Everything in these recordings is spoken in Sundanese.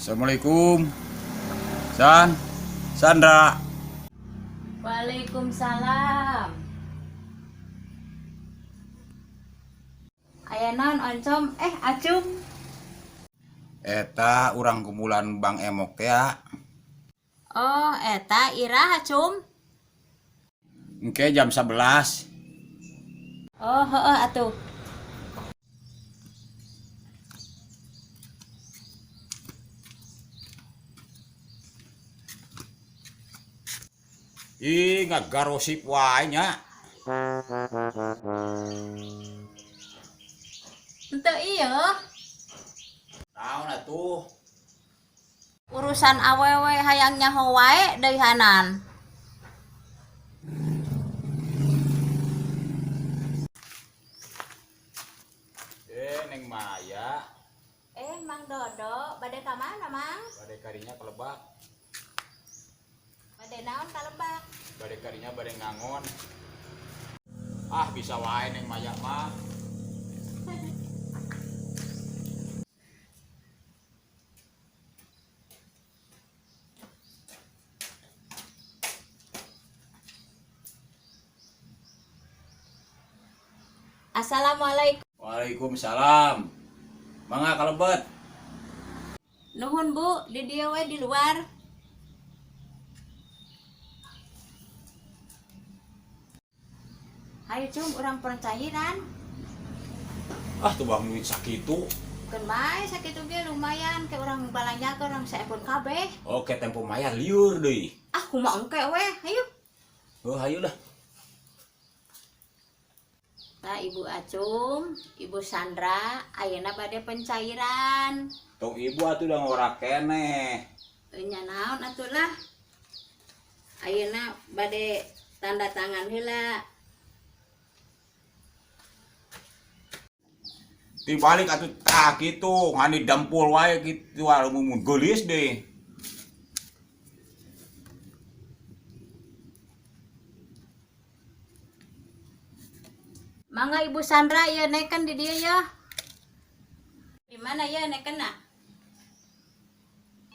Assalamualaikum. San, Sandra. Waalaikumsalam. Aya naon, Oncom? Eh, Acum. Eta urang kumpulan Bang Emok ya. Oh, eta iraha, Cum? Engke jam 11. Oh, heeh atuh. Ih, ngagarosip wae nya. Henteu ieu. Naon atuh? Urusan awewe hayang nyaho wae deuhanan. Eh, Neng Maya. Eh, Mang Dodo, bade ka mana, Mang? Bade karinya ka lebak. Bade naon ka lebak? Bade karinya bade ngangon. Ah, bisa wae Neng Maya mah. Assalamualaikum. Waalaikumsalam. Mangga kalebet. Nuhun, Bu, di dieu we di luar. Hayu, Cum, urang pencairan. Ah, tuh bang duit sakitu. Keun bae sakitu ge lumayan ke urang balanja ke urang saepun kabeh. Oke, tempo mayar liur deui. Ah, kumaha engke we, hayu. Oh, hayu lah. Tah, Ibu Acum, Ibu Sandra, ayeuna bade pencairan. Tong ibu atuh udah ngorak keneh. Nya naon atuh lah. Ayeuna bade tanda tangan heula. Dibalik atuh tah kitu, ngani dempul wae kitu mun geulis deh. Mangga Ibu Sandra ya neken di dieu ya. Di mana ya nekenna?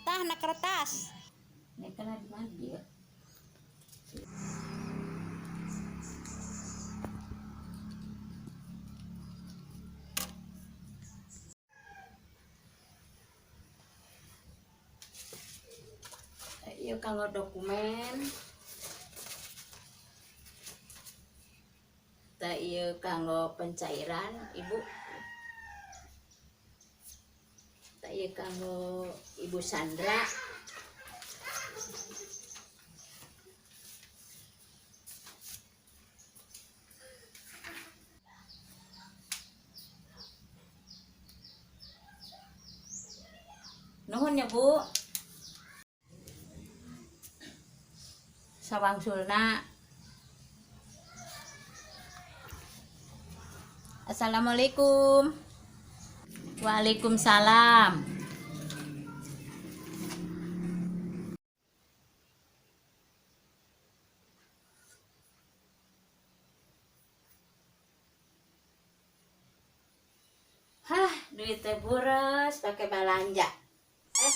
Tah na kertas. Nekenna di mana dia? Ieu kanggo dokumen. Tah, ieu kanggo pencairan Ibu. Tah, ieu kanggo Ibu Sandra. Nuhun ya, Bu. Sawangsulna. Assalamualaikum. Waalaikumsalam. Hah, duit teh boros pakai balanja. Eh.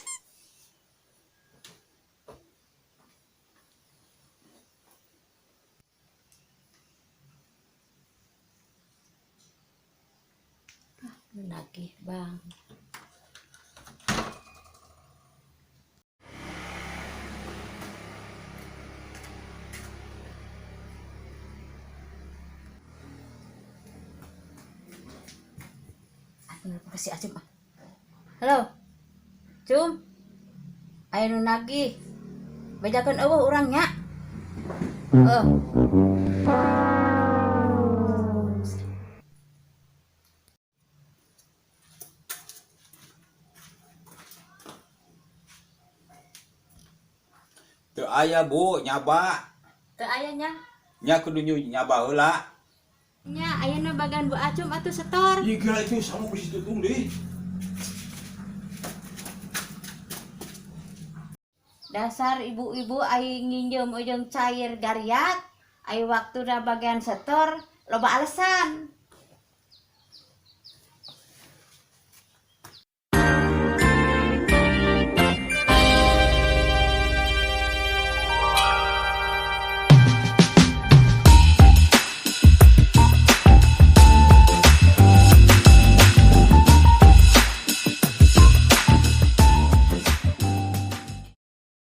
Ah, nagih, Bang. Aduh, kasih Acum ah. Halo. Cum. Aya nu nagih. Bejakeun euweuh urang nya. Oh. Teu aya, Bu, nyaba. Teu aya nya. Nya kudu nyaba heula. Nya ayeuna bagian Bu Acum atuh setor. Ih, gila itu sama bisi tutung deh. Dasar ibu-ibu aing nginjem ujung cair gariat, ai waktuna bagian setor loba alasan.